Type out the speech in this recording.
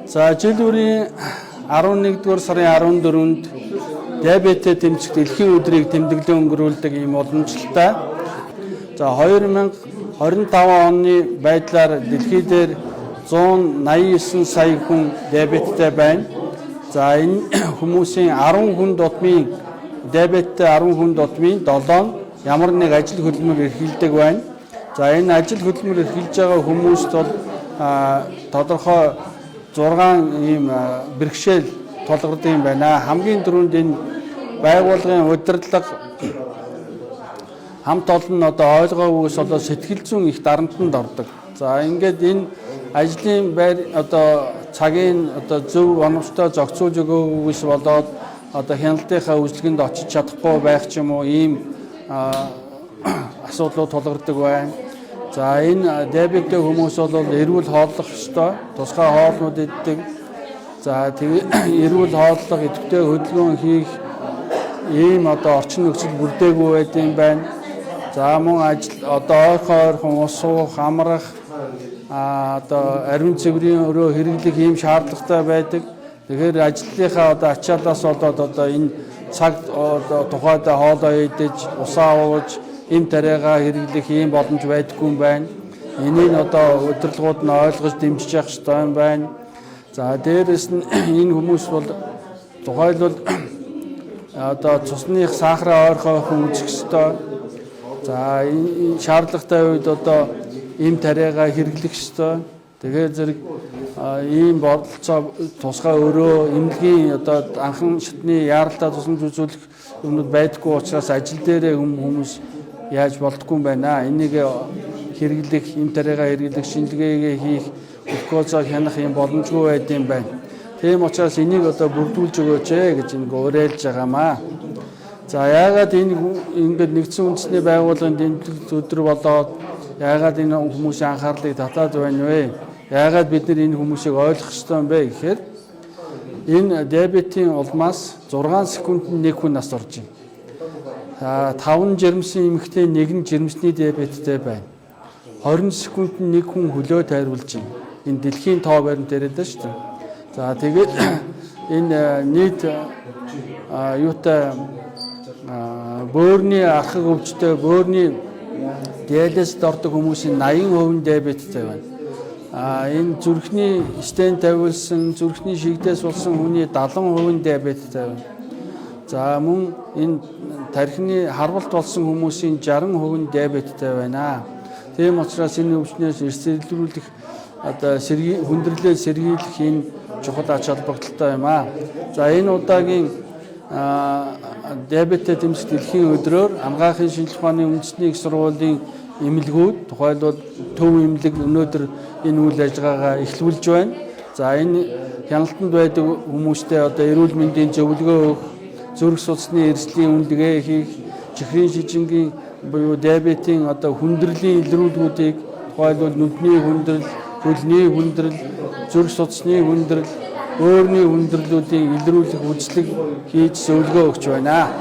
За жил бүрийн 11-р сарын 14-нд диабетээ тэмцэх дэлхийн өдрийг тэмдэглэн өнгөрүүлдэг ийм уламжлалтай. За 2025 оны байдлаар дэлхий дээр 189 сая хүн диабеттэй байна. За энэ хүмүүсийн 10 хүн дутмын диабеттэй 10 хүн дутмын 7 нь ямар нэг ажил хөдөлмөр эрхэлдэг байна. За энэ ажил хөдөлмөр эрхэлж байгаа хүмүүст бол тодорхой 6 ийм бэрхшээл тулгардаг юм байна. Хамгийн түрүүнд энэ байгууллагын удирдлага хамт олон одоо ойлгоогүйгээс болоод сэтгэл зүйн их дарамтанд ордог. За ингээд энэ ажлын байр одоо цагийн одоо зөв оновчтой зохицуулж өгөөгүйгээс болоод одоо хяналтынхаа үзлэгэнд очиж чадахгүй байх ч юм уу ийм асуудлууд тулгардаг байна. За энэ диабеттэй хүмүүс бол эрүүл хооллох ёстой, тусгай хоолнууд иддэг. За тэгээ эрүүл хооллох, идэвхтэй хөдөлгөөн хийх ийм одоо орчин нөхцөл бүрдээгүй байд юм байна. За мөн ажил одоо ойрхон ойрхон ус уух, амрах, одоо ариун цэврийн өрөө хэрэглэх ийм шаардлагатай байдаг. Тэгэхээр ажлынхаа одоо ачаалаас болоод одоо энэ цаг одоо тухайд хоолоо идэж, усаа ууж, эм тариагаа хэрэглэх ийм боломж байдаггүй юм байна. Энийг одоо удирдлагууд нь ойлгож дэмжиж явах ёстой юм байна. За дээрэс нь энэ хүмүүс бол тухайлбал одоо цусных сахараа ойрхон ойрхон үзэх ёстой. За энэ шаардлагатай үед одоо эм тариагаа хэрэглэх ёстой. Тэгэхээр зэрэг ийм бололцоо тусгай өрөө эмнэлгийн одоо анхан шатны яаралтай тусламж үзүүлэх юмнууд байдаггүй учраас ажил дээрээ хүмүүс яаж болдоггүй юм байна. Энийг хэрэглэх, эм тариагаа хэрэглэх, шинжилгээгээ хийх, глюкозоо хянах юм боломжгүй байд юм байна. Тийм учраас энийг одоо бүрдүүлж өгөөч ээ гэж нэг уриалж байгаамаа. За яагаад энэ ингээд нэгдсэн үндэсний байгууллагын тэмдэглэл өдөр болоод яагаад энэ хүмүүсийн анхаарлыг татаад байна вэ? Яагаад бид нар энэ хүмүүсийг ойлгох ёстой юм бэ гэхээр энэ диабетийн улмаас 6 секундэд нэг хүн нас орж байна. За 5 жирэмсэн эмэгтэй нэг нь жирэмсний диабеттэй байна. 20 секундэд нэг хүн хөлөө тайруулж байна. Энэ дэлхийн тоо баримт яриад байна шүү дээ. За тэгээд энэ нийт юутай бөөрийн архаг өвчтэй, бөөрийн диализд ордог хүмүүсийн 80% нь диабеттэй байна. Энэ зүрхний стент тавиулсан, зүрхний шигдээс болсон хүний 70% нь диабеттэй байна. За мөн энэ тархины харвалт болсон хүмүүсийн 60% нь диабеттэй байна. Тийм учраас энэ өвчнөөс эрсдэлрүүлэх одоо сэргий хүндрэлээ сэргийлэх энэ чухал ач холбогдолтой юм аа. За энэ удаагийн диабеттэй тэмцэх дэлхийн өдрөөр анагаахын шинжлэх ухааны үндэсний их сургуулийн эмнэлгүүд, тухайлбал төв эмнэлэг өнөөдөр энэ үйл ажиллагаагаа эхлүүлж байна. За энэ хяналтанд байдаг хүмүүстэй одоо эрүүл мэндийн зөвлөгөө өгөх, зүрх судасны эрсдлийн үнэлгээ хийх, чихрийн шижингийн буюу диабетийн одоо хүндрэлийн илрүүлгүүдийг, тухайлбал нүдний хүндрэл, хөлний хүндрэл, зүрх судасны хүндрэл, бөөрийн хүндрэлүүдийн илрүүлэх үзлэг хийж зөвлөгөө өгч байна.